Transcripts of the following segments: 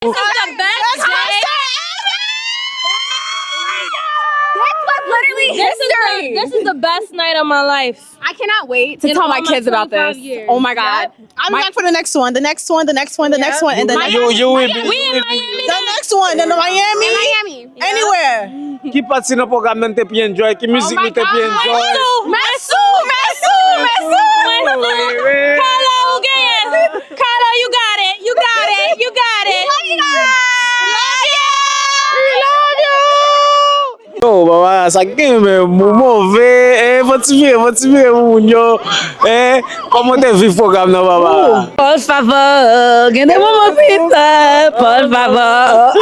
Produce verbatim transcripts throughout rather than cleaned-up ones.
This is the best day. This was literally history. This is the, this is the best night of my life. I cannot wait to tell my kids about this. Oh my God. I'm back for the next one, the next one, the next one, the next one, and the next one. You, you will be, you will be. The next one, in Miami, anywhere. Ki pati nan pwogram nan te pi enjoy? Ki mizik nou te pi enjoy? Mèsi, mèsi, mèsi. Carla, ou genyen? Carla, you got it, you got it, you got it. Love you. Love you. Yo, baba, sa k gen menm, ou move, eh, fò ti vire, fò ti vire pou moun yo, eh, kòman w te viv pwogram nan, baba? Por favor, gen de moman pita, por favor.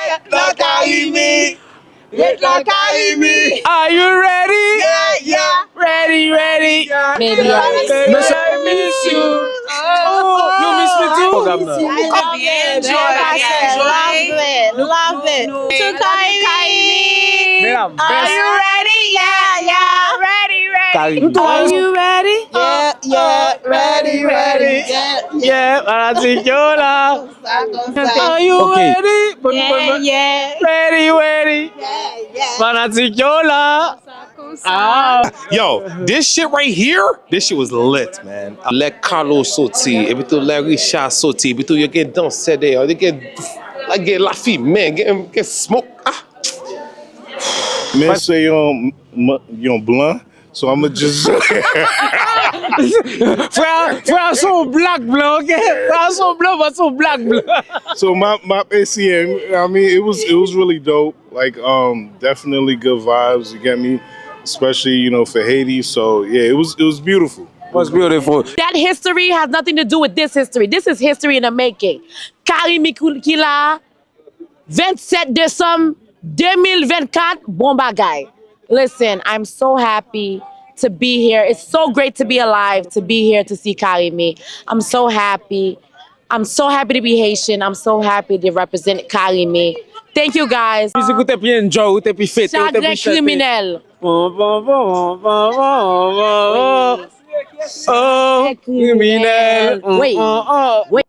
Ret la Carimi, ret la Carimi. Are you ready? Yeah, yeah. Ready, ready. Baby, I miss you. Oh, you miss me too? Pwogram nan. Love it, love it. To Carimi. Mesdames, are you ready? Yeah, yeah. Ready, ready. Carimi. Are you ready? Yeah, yeah. Ready, ready. Yeah, yeah. Fanatik yo la. Are you ready? Yeah, yeah. Ready, ready. Yeah, yeah. Fanatik yo la. Ah. Yo, this shit right here, this shit was lit, man. Lè Carlo soti, epi tou lè Richard soti, epi tou yo gen dansè dèyè, yo gen, like, gen lafimen, gen, gen smoke. Ah. Men se yon, yon blan, so I'ma just Frè, frè, se yon black blan, ok? Frè, se yon blan, but se yon black blan. So my, my A C M, I mean, it was, it was really dope. Like, um, definitely good vibes, you get me? Especially, you know, for Haiti. So yeah, it was, it was beautiful. It was beautiful. That history has nothing to do with this history. This is history in the making. Carimi ki la, vennsèt desanm de mil vennkat, bon bagay. Listen, I'm so happy to be here. It's so great to be alive, to be here to see Carimi. I'm so happy. I'm so happy to be Haitian. I'm so happy to represent Carimi. Thank you guys. Mizik ou te pi enjoy, ou te pi fete, ou te pi chante. Chagren kriminèl. Bon, bon, bon. Oh, kriminèl. Wait. Oh, oh. Wait.